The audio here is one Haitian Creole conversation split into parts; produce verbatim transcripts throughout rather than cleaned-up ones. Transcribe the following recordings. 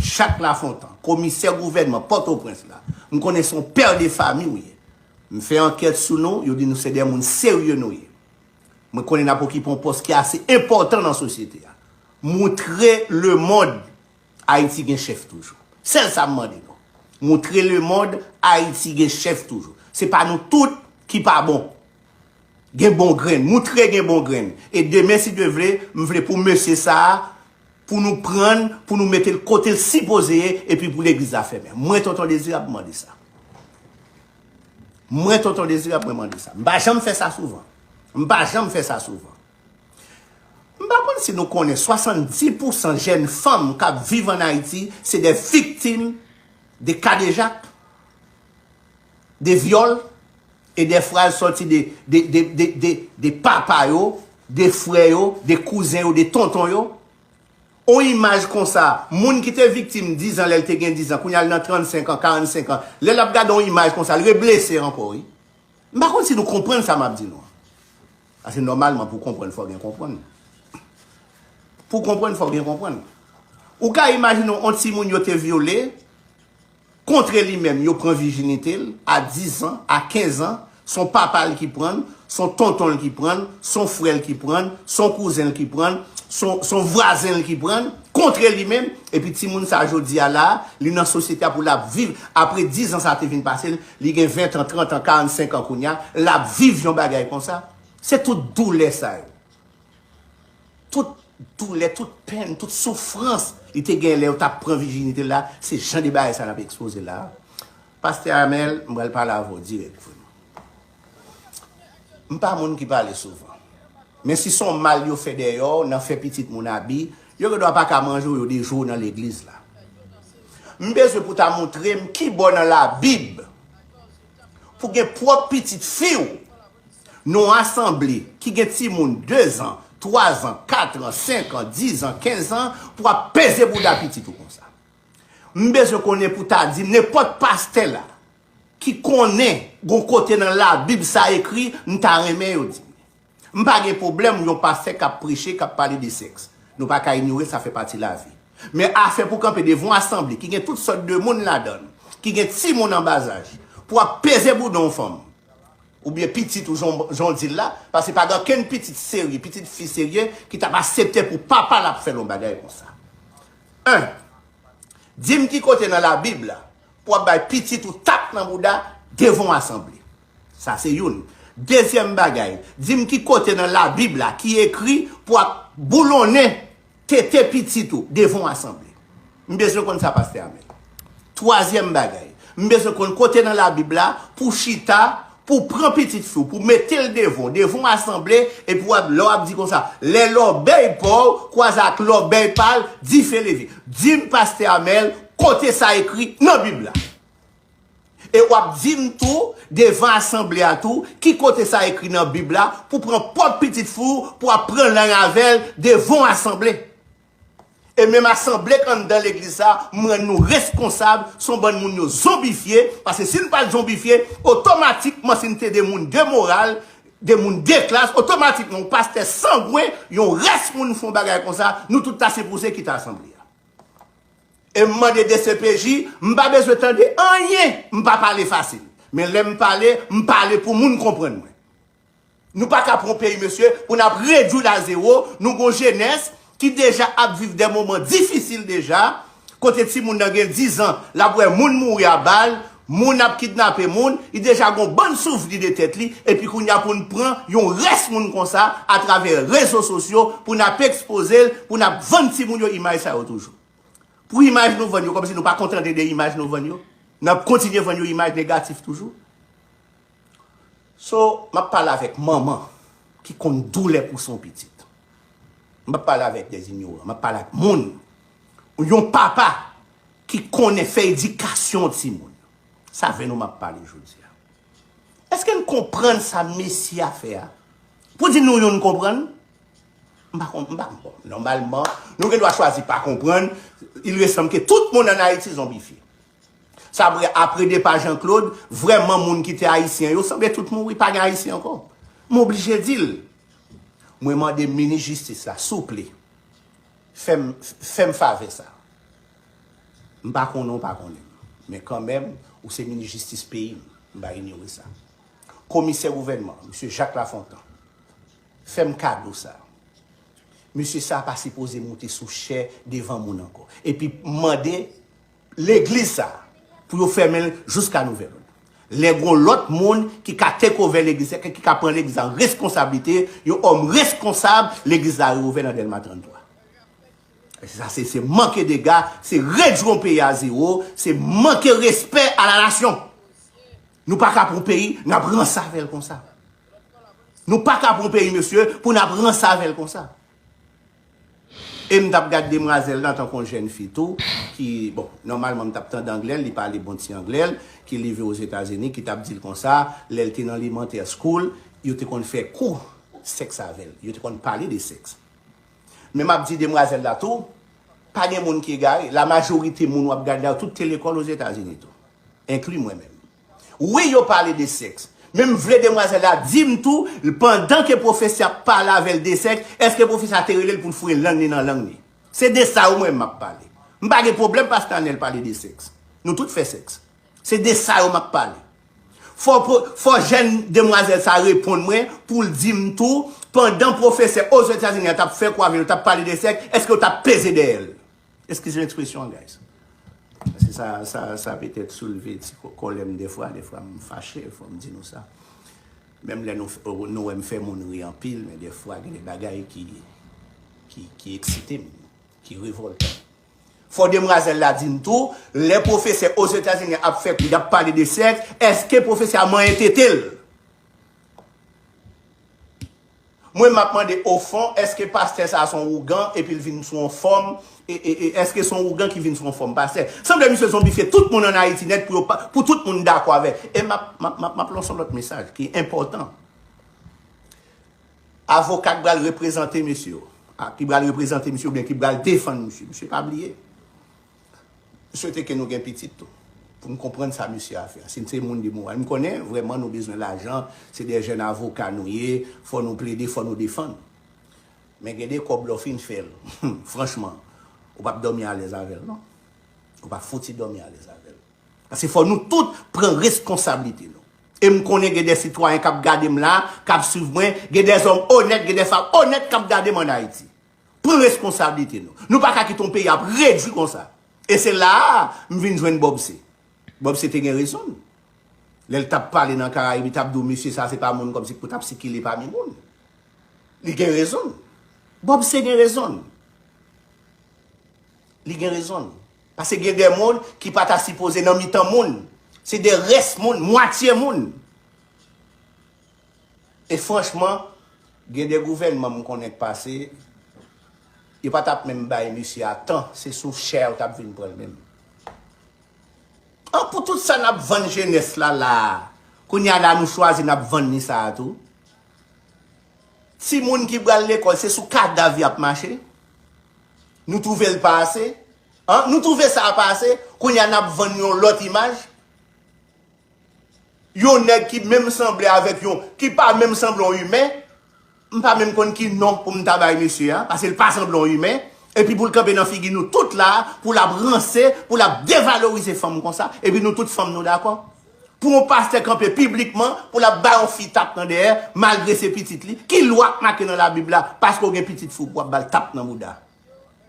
Jacques Lafontant, komisè gouvènman Pòtoprens la, m konnen se yon pè de fami w ye. M fè ankèt sou nou, yo di nou se de moun serye nou ye. Mwen konnen n ap okipe yon pòs ki ase enpòtan nan sosyete a. Moutre lemonn Ayiti gen chèf toujou. Sèl sa m mande nou. Moutre lemonn Ayiti gen chèf toujou. Se pa nou tout ki pa bon. Gen bon grenn. Moutre gen bon grenn. E demen, si Dye vle, m vle pou mesye sa a, pou nou pran l, pou nou mete l kote l sipoze ye, epi pou legliz la fèmen. Mwen, Tonton Dezirab, mande sa. Mwen, Tonton Dezirab, mwen mande sa. M pa janm fè sa souvan. M pa janm fè sa souvan. M pa konn si nou konnen swasanndis pousan jèn fanm k ap viv ann Ayiti se de viktim de kadejak, de vyòl, e dèfwa l sòti de, de, de, de, de, de papa yo, de frè yo, de kouzen yo, de tonton yo. On imaj konsa, moun ki te viktim diz an lè l te gen diz an, kounye a l nan trannsenk an, karannsenk an, lè l ap gade on imaj konsa, l reblese ankò, wi. M pa konn si nou konprann sa m ap di nou an. Paske nòmalman, pou w konprann, fò w gen konprann. Pou w konprann, fò w gen konprann. Ou ka imajine w, on timoun yo te vyole, kontre li menm, yo pran vijinite l a diz an, a kenz an, se on papa l ki pran l, se on tonton l ki pran l, se on frè l ki pran l, se on kouzen l ki pran l, se on, se on vwazen l ki pran l, kontre li menm, epi timoun sa jodi a la, li nan sosyete a pou l ap viv, apre diz an sa te vin pase l, li gen ven an, trant an, karannsenk an kounye a, l ap viv yon bagay konsa. Se tout doulè sa yo. Tout doulè, tout pèn, tout soufrans li te gen lè yo t ap pran vijinite l la, se jan de bagay sa n ap ekspoze la. Pastè Amel, m pral pale avè w dirèk, frè m. M pa moun ki pale souvan. Men si se on mal yo fè dèyè w, nan fè pitit moun abi, yo gendwa pa ka manje w, yo deje w nan legliz la. M bezwen pou w ta montre m ki bò nan Labib pou gen pwòp pitit fi w nan yon asanble ki gen timoun de zan, twa zan, kat an, senk an, diz an, kenz an, pou w ap peze bouda pitit ou konsa. M bezwen konnen pou w ta di m nenpòt pastè la ki konnen gon kote nan Labib sa ekri, m ta renmen yo di m. M pa gen pwoblèm yon pastè k ap preche, k ap pale de sèks. Nou pa ka inyore, sa fè pati lavi. Men afè pou kanpe devan yon asanble ki gen tout sòt de moun ladan l, ki gen timoun an bazaj, pou w ap peze bouda yon fanm, oubyen pitit ou jan, jan w di l la, paske pa gen okenn pitit serye, pitit fi serye ki t ap aksepte pou papa l ap fè l yon bagay konsa. En, di m ki kote nan Labib la pou w ap bay pitit ou tap nan bouda devan yon asanble. Sa se youn. Dezyèm bagay, di m ki kote nan Labib la ki ekri pou w ap boulonnen tete pitit ou devan yon asanble. M bezwen konn sa, pastè Amel. Twazyèm bagay, m bezwen konn kote nan Labib la pou w chita, pou w pran pitit fi w, pou w mete l devan w, devan yon asanble, epi w ap, lè w ap di konsa, lè lòbèy pa w kwaze ak lòbèy pa l, dife leve. Di m, pastè Amel, kote sa ekri nan Bib la? E w ap di m tou, devan asanble a tou, ki kote sa ekri nan Bib la, pou pran pwòp pitit fi w, pou w ap pran lang avè l devan asanble. E menm asanble k anndan legliz sa, m rann nou reskonsab, se yon bann moun yo zonbifye, paske si n pa t zonbifye, otomatikman, si n te de moun de moral, de moun de klas, otomatikman, yon pastè sangwen, yon rès moun fè yon bagay konsa, nou tout ta sipoze kite asanble a. E m mande D C P J, m pa bezwen tande anyen, m pa pale fasil. Men lè m pale, m pale pou moun konprann mwen. Nou pa ka pran yon peyi, mesye, pou n ap redwi l a zewo, nou gon jenès ki deja ap viv de moman difisil deja, kote timoun nan gen diz an, l ap wè moun mouri a bal, moun ap kidnape moun, li deja gon bann souvni de tèt li, epi kounye a pou n pran yon rès moun konsa atravè rezo sosyo, pou n ap ekspoze l, pou n ap vann timoun yo imaj sa yo toujou. Pou imaj nou vann yo, kòmsi nou pa kontante de imaj nou vann yo, n ap kontinye vann yo imaj negatif toujou. So, m ap pale avèk manman ki konn doulè pou son pitit. M p ap pale avèk de inyoran, m ap pale ak moun. Yon papa ki konnen fè edikasyon timoun. Sa avè nou m ap pale jodi a. Èske n konprann sa mesye a fè a? Pou di nou youn konprann? M pa konn, m pa konn. Nòmalman, nou gen dwa chwazi pa konprann. Il ressanm ke tout moun ann Ayiti zonbifye. Sa vre, apre depa Jean Claude, vrèman moun ki te ayisyen yo sanble tout mouri, pa gen ayisyen ankò. M oblije di l. Mwen mande minis jistis la, souple, fè m, fè m favè sa. M pa konnen w pa konnen m. Men kanmenm, ou se minis jistis peyi m. M pa inyore sa. Komisè gouvènman, mesye Jacques Lafontant, fè m kado sa. Mesye sa pa sipoze moute sou chè devan moun ankò. Epi m mande legliz sa pou yo fèmen l jiska nouvèl òd. Lè gon lòt moun ki ka take over legliz la, ki ka pran legliz la an reskonsablite, yon òm reskonsab, legliz la reouvè nan Dèlma trannntwa. Sa se, se manke dega, se redwi yon peyi a zewo, se manke respè a la nasyon. Nou pa ka pran yon peyi, n ap ranse avè l konsa. Nou pa ka pran yon peyi, mesye, pou n ap ranse avè l konsa. E m t ap gad demwazèl la tankou yon jèn fi tou, ki, bon, nòmalman m t ap tande anglè l, li pale bon ti anglè l, ki leve Ozetazini, ki t ap di l konsa, lè l te nan elementary school, yo te konn fè kou sèks avè l. Yo te konn pale de sèks. Men m ap di demwazèl la tou, pa gen moun ki egare. La majorite moun w ap gade la, tout te lekòl Ozetazini tou. Enkli mwen menm. Wi, yo pale de sèks. Men m vle demwazèl la di m tou, pandan ke pwofesè ap pale avè l de sèks, èske pwofesè a te rele l pou l foure lang li nan lang li? Se de sa yo mwen m ap pale. M pa gen pwoblèm pastè Anèl pale de sèks. Nou tout fè sèks. Se de sa yo m ap pale. Fò, fò jèn demwazèl sa reponn mwen pou l di m tou, pandan pwofesè Ozetazini an t ap fè kou avè l, t ap pale de sèks, èske yo t ap peze dèyè l? Eskize m ekspresyon an, guys. Paske sa, sa, sa petèt soulve ti kò-, kòlè m defwa, defwa m fache, fò m di nou sa. Menm lè nou, f-, nou wè m fè moun ri anpil, men defwa gen de bagay ki, ki, ki eksite m, ki revòltan. Fò demwazèl la di m tou, lè pwofesè Ozetazini ap fè kou, y ap pale de sèks, èske pwofesè a manyen tete l? Mwen, m ap mande, ofon, èske pastè sa a se yon ougan epi l vin sou yon fòm? E, e, e, èske se yon ougan ki vin sou yon fòm pastè? Sanble misye zonbifye tout moun ann Ayiti nèt pou yo pa, pou tout moun dakò avè l. E m ap, m ap, m ap, m ap lanse yon lòt mesaj ki enpòtan. Avoka k pral reprezante misye yo, a, ki pral reprezante misye oubyen ki pral defann misye, misye pa bliye. M swete ke nou gen pitit tou, pou n konprann sa misye a fè a. Si n se moun de moral, m konnen vrèman nou bezwen lajan, se de jèn avoka nou ye, fò nou plede, fò nou defann. Men gen de kòb lè w fin fè l, franchman, ou p ap dòmi alèz avè l non. Ou p ap fouti dòmi alèz avè l. Paske fò nou tout pran reskonsablite nou. E m konnen gen de sitwayen k ap gade m la, k ap swiv mwen, gen de zòm onèt, gen de fanm onèt k ap gade m ann Ayiti. Pran reskonsablite nou. Nou pa ka kite yon peyi ap redwi konsa. E se la a m vin jwenn Bob C. Bob C te gen rezon l. Lè l t ap pale nan Karayib, li t ap di w, mesye sa se pa moun kòmsi pou t ap sikile pami moun. Li gen rezon l. Bob C gen rezon l. Li gen rezon l. Paske gen de moun ki pa ta sipoze nan mitan moun. Se de rès moun, mwatye moun. E franchman, gen de gouvènman m konnen k pase, yo pa t ap menm bay misye a tan, se sou chè yo t ap vin pran l menm. An, pou tout sa n ap vann jenès la la a, kounye a la nou chwazi n ap vann li sa a tou. Timoun ki pral lekòl, se sou kadav y ap mache. Nou twouve l pa ase? An, nou twouve sa a pa ase? Kounye a n ap vann yon lòt imaj. Yon nèg ki menm sanble avèk yon, ki pa menm sanble yon imen, m pa menm konn ki non pou m ta bay mesye a, paske l pa sanble yon imen, epi pou l kanpe nan figi nou tout la, pou l ap ranse, pou l ap devalorize fanm konsa, epi nou tout fanm nou dakò. Pou yon pastè kanpe piblikman, pou l ap bay yon fi tap nan dèyè, malgre se pitit li, ki lwa k make nan Labib la, paske w gen pitit fi w pou w ap ba l tap nan bouda?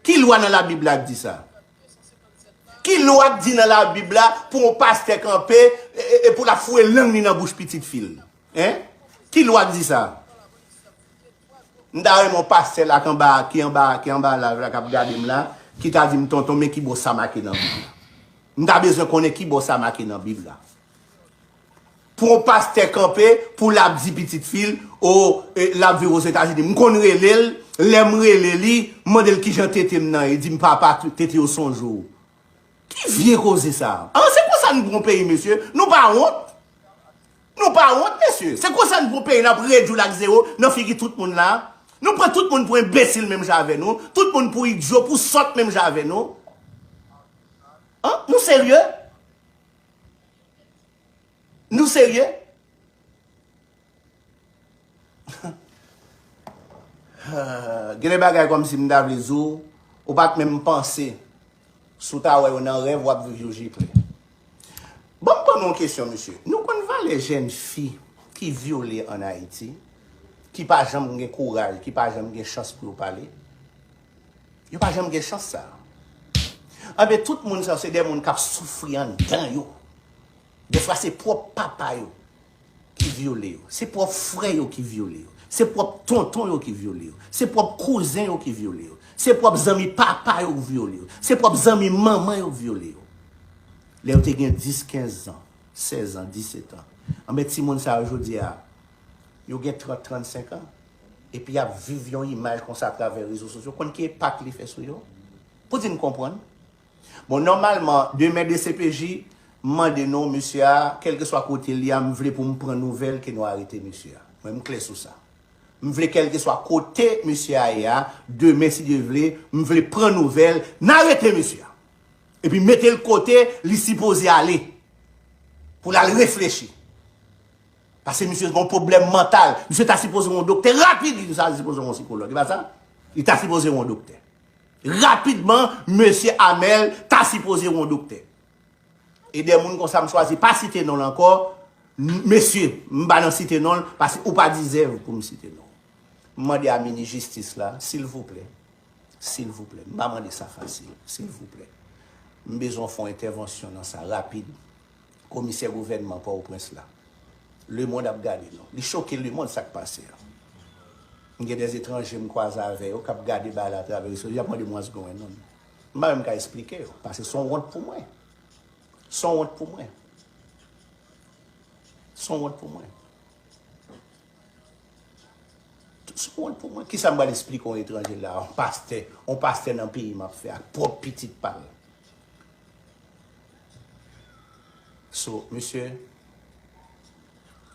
Ki lwa nan Labib la k di sa? Ki lwa k di nan Labib la pou yon pastè kanpe e, e, e pou l ap foure lang li nan bouch pitit fi l? Hein? Ki lwa k di sa? M ta renmen yon pastè la k anba, ki anba, ki anba live la, k ap gade m la, ki ta di m, tonton, men ki bò sa make nan Bib la. M ta bezwen konnen ki bò sa make nan Bib la. Pou yon pastè kanpe, pou l ap di pitit fi l, o, e, l ap viv Ozetazini. M konn rele l, lè m rele li, m mande l kijan tete m nan ye, li di m, papa, tete yo sonje w. Ki vye koze sa? An, se konsa n pran peyi, mesye. Nou pa wont? Nou pa wont, mesye? Se konsa n pran peyi, n ap redwi l ak zewo nan figi tout moun la. Nou pran tout moun pou enbesil menm jan avè nou. Tout moun pou idyo, pou sòt menm jan avè nou. An, nou serye? Nou serye? Gen de bagay kòmsi m ta vle di w, ou pa t menm panse. Si w ta wè yo nan rèv, w ap viv yo je klè. Ban m poze nou yon kesyon, mesye. Nou konn valè jèn fi ki vyole ann Ayiti, ki pa janm gen kouraj, ki pa janm gen chans pou yo pale? Yo pa janm gen chans sa a. Anben, tout moun sa yo, se de moun k ap soufri anndan yo. Defwa, se pwòp papa yo ki vyole yo. Se pwòp frè yo ki vyole yo. Se pwòp tonton yo ki vyole yo. Se pwòp kouzen yo ki vyole yo. Se pwòp zanmi papa yo ki vyole yo. Se pwòp zanmi manman yo ki vyole yo. Lè yo te gen dis, kenz an, sèz an, disèt an. Anben, timoun sa yo jodi a, yo gen trant, trannsenk an. Epi y ap viv yon imaj konsa atravè rezo sosyo. Konn ki enpak li fè sou yo? Pou di n konprann. Bon, nòmalman, demen D C P J mande nou, mesye a, kèlkeswa kote l ye a, m vle pou m pran nouvèl ke nou arete mesye a. Mwen, m klè sou sa. M vle kèlkeswa kote mesye a ye a, demen, si Dye vle, m vle pran nouvèl, n arete mesye a. Epi mete l kote li sipoze ale. Pou l al reflechi. Paske misye gen yon pwoblèm mantal. Misye ta sipoze wè yon doktè rapid, li ta sipoze wè yon sikològ. E pa sa? Li ta sipoze wè yon doktè. Rapidman, mesye Amel ta sipoze wè yon doktè. E de moun konsa, m chwazi pa site non l ankò. M-, mesye, m pa nan site non l, paske ou pa dizèv pou m site non l. M mande a minis jistis la, silvouplè, silvouplè, m pa mande sa fasil, silvouplè. M bezwen fè yon entèvansyon nan sa rapid. Komisè gouvènman Pòtoprens la. Lemonn ap gade nou. Li choke lemonn sa k pase a. M gen de etranje m kwaze avè yo k ap gade bagay la atravè rezo, y ap mande m what's going on. M pa menm ka esplike yo, paske se yon wont pou mwen. Se yon wont pou mwen. Se yon wont pou mwen. Se yon wont pou mwen. Kisa m pral esplike yon etranje la, yon pastè, yon pastè nan peyi m ap fè ak pwòp pitit pa l? So, mesye,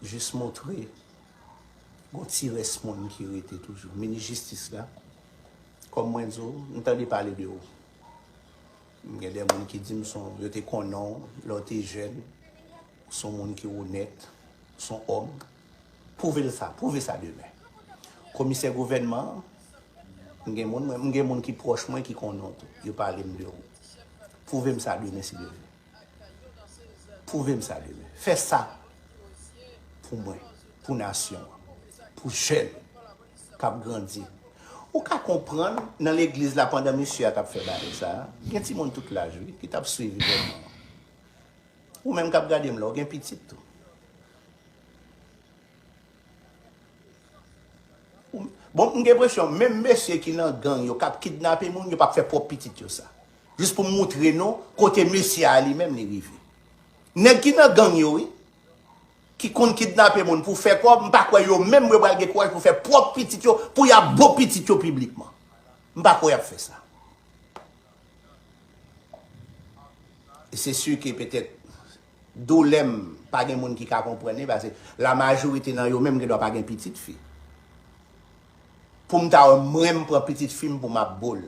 jis montre gon ti rès moun ki rete toujou. Minis jistis la, kòm mwen di w, m tande pale de ou. M gen de moun ki di m se yon, yo te konnen w lè w te jèn, se yon moun ki onèt, se yon òm. Pwouve l sa, pwouve sa demen. Komisè gouvènman an, m gen moun, mwen, m gen moun ki pwòch mwen ki konnen w tou. Yo pale m de ou. Pwouve m sa demen, si Dye vle. Pwouve m sa demen. Fè sa pou mwen, pou nasyon an, pou jèn k ap grandi. Ou ka konprann, nan legliz la, pandan mesye a t ap fè bagay sa a, gen timoun tout laj, wi, ki t ap swiv evenman an. Ou menm k ap gade m la, ou gen pitit tou. Ou, bon, m gen enpresyon, menm mesye ki nan gang yo, k ap kidnape moun, yo p ap fè pwòp pitit yo sa. Jis pou m moutre nou kote mesye a li menm li rive. Nèg ki nan gang yo, wi, ki konn kidnape moun pou fè kòb, m pa kwè yo menm yo pral gen kouraj pou fè pwòp pitit yo, pou y ap bo pitit yo piblikman. M pa kwè y ap fè sa. E se si ke petèt doulè m pa gen moun ki ka konprann li, paske lamajorite nan yo menm gendwa pa gen pitit fi. Pou m ta wè mwen m pran pitit fi m pou m ap bo l,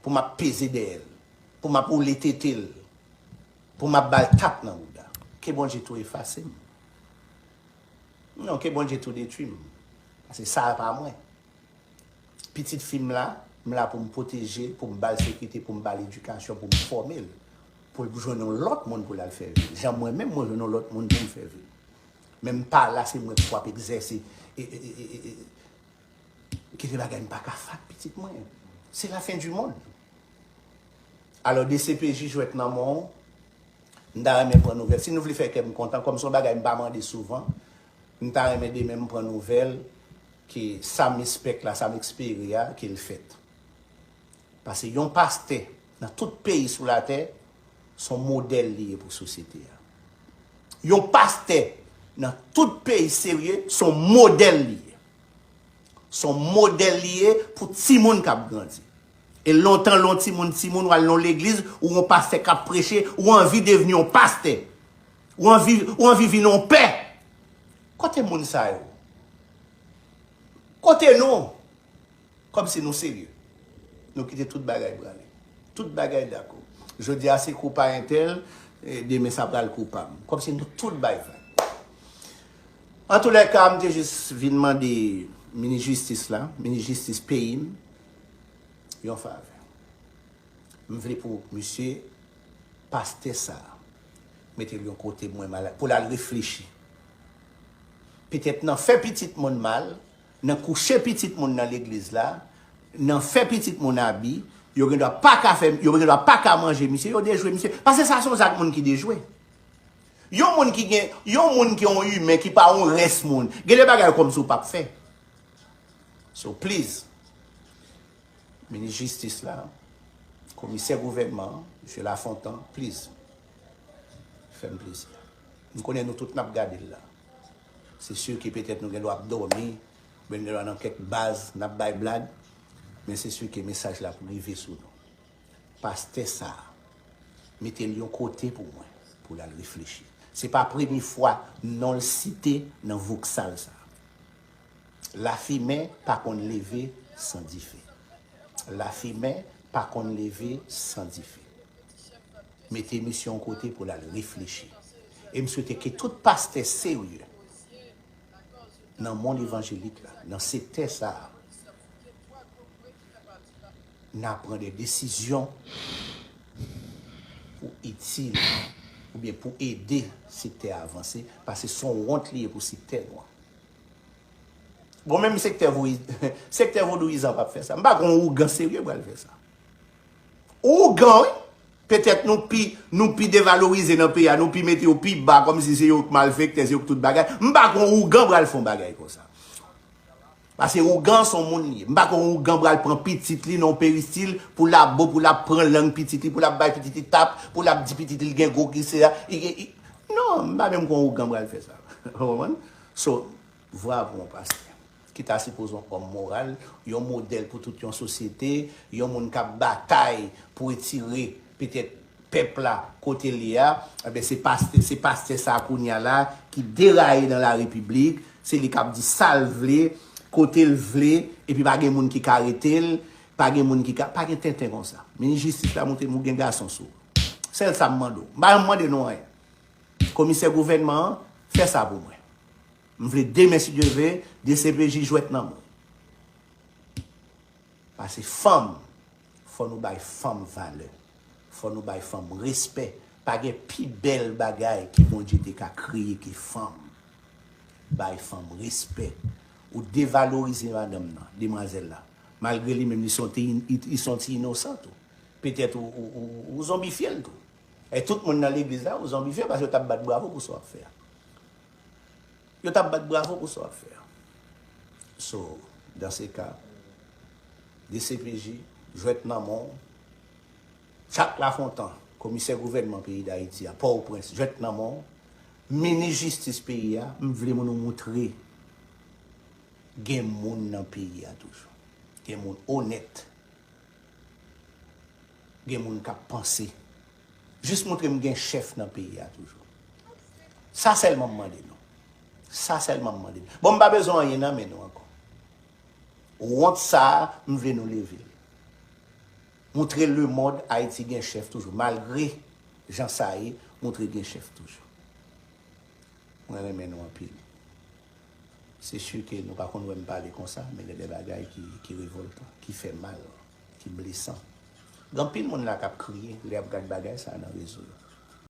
pou m ap peze dèyè l, pou m ap woule tete l, pou m ap ba l tap nan bouda. Ke Bondye tou efase m. Non, ke Bondye tou detwi m. Paske sa a pa mwen. Pitit fi m la, m la pou m pwoteje, pou m ba l sekirite, pou m ba l edikasyon, pou m fòme l, pou l jwenn yon lòt moun pou l al fè vi l. Jan mwen menm, mwen jwenn yon lòt moun pou m fè vi l. Men m pa la, se mwen k ap egzèse. E, e, e, e, e, kite bagay m pa ka fè ak pitit mwen. Se la fen di monn. Alò, D C P J jwèt nan men w, m ta renmen pran nouvèl. Si nou vle fè kè m kontan, kòm se yon bagay m pa mande souvan, m ta renmen demen m pran nouvèl ke sa m espèk la, sa m espere a, ke l fèt. Paske yon pastè nan tout peyi sou latè, se yon modèl li ye pou sosyete a. Yon pastè nan tout peyi serye, se yon modèl li ye. Se yon modèl li ye pou timoun k ap grandi. E lontan, lè w timoun, timoun, w al nan yon legliz, ou yon pastè k ap preche, ou anvi devni yon pastè. Ou anvi, ou anvi vin yon pè. Kote moun sa yo? Kote nou? Kòmsi nou serye. Nou kite tout bagay prale. Tout bagay dakò. Jodi a se kou pa entèl, e, demen sa pral kou pa m. Kòmsi nou tout bay vag. Antoulèka, m te jis vin mande minis jistis la, minis jistis peyi m, yon favè. M vle pou misye, pastè sa a, mete l yon kote pou mwen, pou l al reflechi. Petèt nan fè pitit moun mal, nan kouche pitit moun nan legliz la, nan fè pitit moun abi, yo gendwa pa ka fè, yo gendwa pa ka manje misye, yo dejwe misye. Paske sa se yon zak moun ki dejwe. Yon moun ki gen, yon moun ki yon imen, ki pa yon rès moun. Gen de bagay kòmsi w p ap fè. So please, minis jistis la, komisè gouvènman an, misye Lafontan, please, fè m plezi. M konnen nou tout n ap gade l la. Se si ke petèt nou gendwa ap dòmi, oubyen nou gendwa nan kèk baz, n ap bay blag, men se si ke mesaj la ap rive sou nou. Pastè sa a, mete l yon kote pou mwen, pou l al reflechi. Se pa premye fwa non l site nan voksal sa a. Lafimen pa konn leve san dife. Lafimen pa konn leve san dife. Mete misye yon kote pou l al reflechi. E m swete ke tout pastè serye nan mond evanjelik la, nan sektè sa a, n a pran de desizyon pou itil oubyen pou ede sektè a avanse, paske se yon wont li ye pou sektè nou an. Bon, menm sektè voyi-, sektè vodouyizan p ap fè sa. M pa kwè yon ougan serye pral fè sa. Ougan, wi. Petèt nou pi, nou pi devalorize nan peyi a, nou pi mete yo pi ba, kòmsi se yo k malfektè, se yo k tout bagay. M pa kwè yon ougan pral fè yon bagay konsa. Paske ougan se yon moun li ye. M pa kwè yon ougan pral pran pitit li nan yon peristil pou l ap bo, pou l ap pran lang pitit li, pou l ap bay pitit li tap, pou l ap di pitit li l gen gwo kise a. I, i, i, non, m pa menm kwè yon ougan pral fè sa. Ou konprann? So, vwa pou yon pastè ki ta sipoze yon òm moral, yon modèl pou tout yon sosyete, yon moun k ap batay pou etire petèt pèp la kote l ye a, enben se pastè, se pastè sa a kounye a la ki deraye nan la repiblik, se li k ap di sa l vle, kote l vle, epi pa gen moun ki ka rete l, pa gen moun ki ka, pa gen tenten konsa. Minis jistis la montre m ou gen gason sou ou. Sèl sa m mande w. M pa janm mande nou anyen. Komisè gouvènman an, fè sa pou mwen. M vle demen si Dye vle, D C P J jwèt nan men w. Paske fanm, fò nou bay fanm valè. Fò nou bay fanm respè. Pa gen pi bèl bagay ke Bondye te ka kreye ke fanm. Bay fanm respè. Ou devalorize madanm nan, demwazèl la. Malgre li menm, li se yon ti, li, li se yon ti inosan tou. Petèt ou, ou, ou, ou zonbifye l tou. E tout moun nan legliz la, ou zonbifye paske yo t ap bat bravo pou sa w ap fè a. Yo t ap bat bravo pou sa w ap fè a. So, dans ce cas, D C P J, jwèt nan men w. Jack Lafontant, komisè gouvènman peyi Dayiti a, Pòtoprens, jwèt nan men w. Minis jistis peyi a, m vle moun ou moutre gen moun nan peyi a toujou. Gen moun onèt. Gen moun k ap panse. Jis montre m gen chèf nan peyi a toujou. Sa sèlman m mande nou. Sa sèlman m mande nou. Bon, m pa bezwen anyen nan men nou ankò. Wont sa a, m vle nou leve l. Montre lemonn Ayiti gen chèf toujou. Malgre jan sa ye, montre gen chèf toujou. Mwen renmen nou anpil. Se si ke nou pa konn wè m pale konsa, men gen de bagay ki, ki revòltan, ki fè mal, ki blesan. Gen anpil moun la k ap kriye lè y ap gad bagay sa a nan rezo yo.